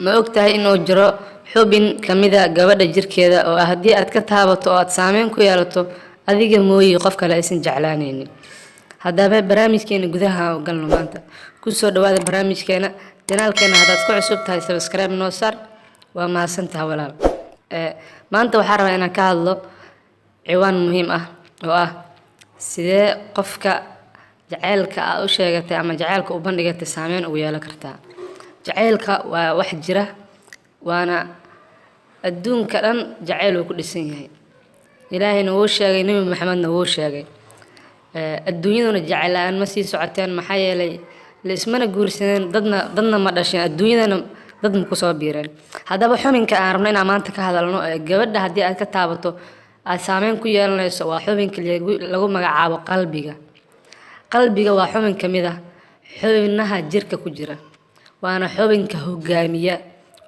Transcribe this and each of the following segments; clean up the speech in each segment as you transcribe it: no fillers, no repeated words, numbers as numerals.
Ma ogtahay inuu jiro xubin ka mida gabadha jirkeeda oo ah haddii aad ka taabato oo aad saameyn ku yeelato, adiga mooyi qof kale aysan jeclaanaynin? Haddaba barnaamijkeena gudaha u galno maanta. Kusoo dhawaada barnaamijkeena. Channelkeena haddaad ku cusub tahay, subscribe noo saar. Waa mahadsantaha, walaal. Maanta waxaa rabaa inaan ka hadlo ciwaan muhiim ah oo ah sidee qofka jaceylka aad u sheegatay ama jaceylka u bandhigatay saameyn ugu yeelan kartaa. Jaceylka waa wax jira, waana adduunka dhan jaceyl uu ku dhisan yahay. Ilaahayna wuu sheegay, Nebi Maxamedna wuu sheegay. Adduunyaduna jaceyl la-aan ma sii socoteen, maxaa yeelay la ismana guursadeen, dadna ma dhasheen, adduunyadana dad ma kusoo biireen. Haddaba xubinka aan rabno inaan maanta ka hadalno ee gabadha haddii aad ka taabato aad saameyn ku yeelanayso waa xubinka lagu magacaabo qalbiga. Qalbiga waa xubin ka mid ah xubinaha jirka ku jira, waana xubinka hogaamiya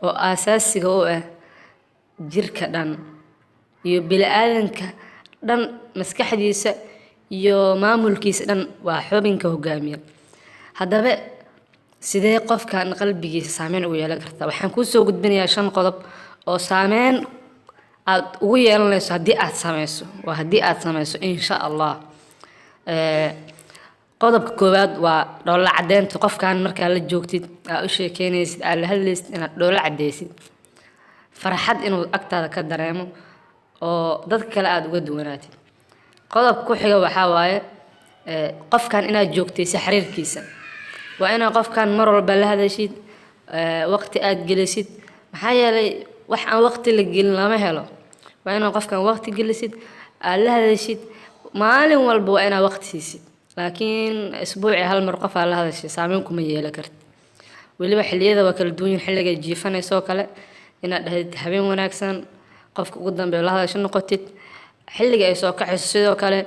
oo aasaasiga u ah jirka dhan iyo bini-aadanka dhan. Maskaxdiisa iyo maamulkiisa dhan waa xubinka hogaamiya. Haddaba sidee qofkan qalbigiisa saameyn ugu yeelan kartaa? Waxaan kuusoo gudbinayaa shan qodob oo saameyn aad ugu yeelanayso haddii aad sameyso. Waa haddii aad sameyso, insha Allah. Qodobka koowaad waa dhoolla caddeynta. Qofkan markaa la joogtid, aad u sheekeynaysid, aad la hadlaysid, inaad dhoolla cadeysid, farxad inuu agtaada ka dareemo oo dadka kale aada uga duwanaatid. Qodobka ku xiga waxaa waaye qofkan inaad joogtaysa xiriirkiisa. Waa inaad qofkan mar walba la hadashid, waqti aad gelisid, maxaa yeelay wax aan waqti la gelin lama helo. Waa inaad qofkan waqti gelisid, aad la hadashid maalin walba. Waa inaad waqti siisid, laakiin isbuucii hal mar qof aa la hadashay saameyn kuma yeelan kartid. Weliba xilliyada waa kala duwan yihiin. Xilliga jiifanayso oo kale inaad dhahdid "habeen wanaagsan", qofka ugu dambeeya la hadasho noqotid. Xilliga ay soo kacayso sidoo kale,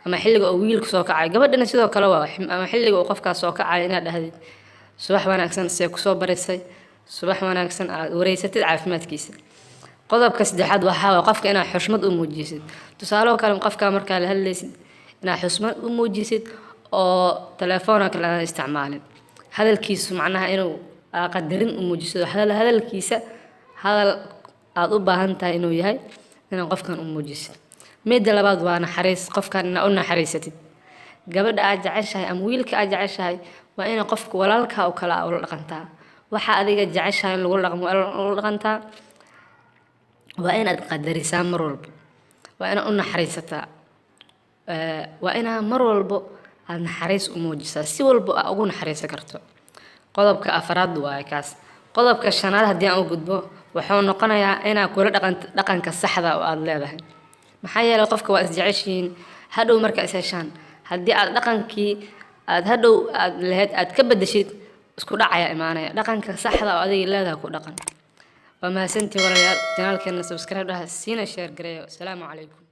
ama xilliga uu wiilku soo kacayo, gabadhana sidoo kale waa, ama xilliga uu qofkaas soo kacayo inaad dhahdid "subax wanaagsan, see kusoo barisay, subax wanaagsan", aad wareysatid caafimaadkiisa. Qodobka saddexaad waxaa waye qofka inaad xushmad u muujisid. Tusaale oo kale, qofka markaa la hadlaysid inaad xushmad u muujisid oo telefoon oo kale aadan isticmaalin. Hadalkiisu macnaha inuu aa qadarin u muujisid oo hadalkiisa hadal aad u baahan tahay inuu yahay inaad qofkan u muujisid. Midda labaad waa naxariis. Qofkan inaad u naxariisatid. Gabadha aad jeceshahay ama wiilka aad jeceshahay waa inay qofka walaalkaa oo kale aa ula dhaqantaa. Waxa adiga jeceshahay in lagu dhaqmo waa ula dhaqantaa. Waa inaad qadarisaa mar walba, waa inaad u naxariisataa, waa inaad mar walbo aad naxariis u muujisaa si walbo aa ugu naxariisan karto. Qodobka afraad waaye kaas. Qodobka shanaad haddii aan u gudbo, wuxuu noqonayaa inaad kula dhaqan dhaqanka saxda oo aada leedahay, maxaa yeelay qofka waa isjeceshihiin. Hadhow marka is heshaan, haddii aad dhaqankii aad hadhow aad lahayd aad ka bedeshid, isku dhac ayaa imaanaya. Dhaqanka saxda oo adiga leedahay ku dhaqan. Waa mahadsantihi, walaalayaal. Channelkeena subscribe dhaha, siina share gareeyo. Asalaamu calaykum.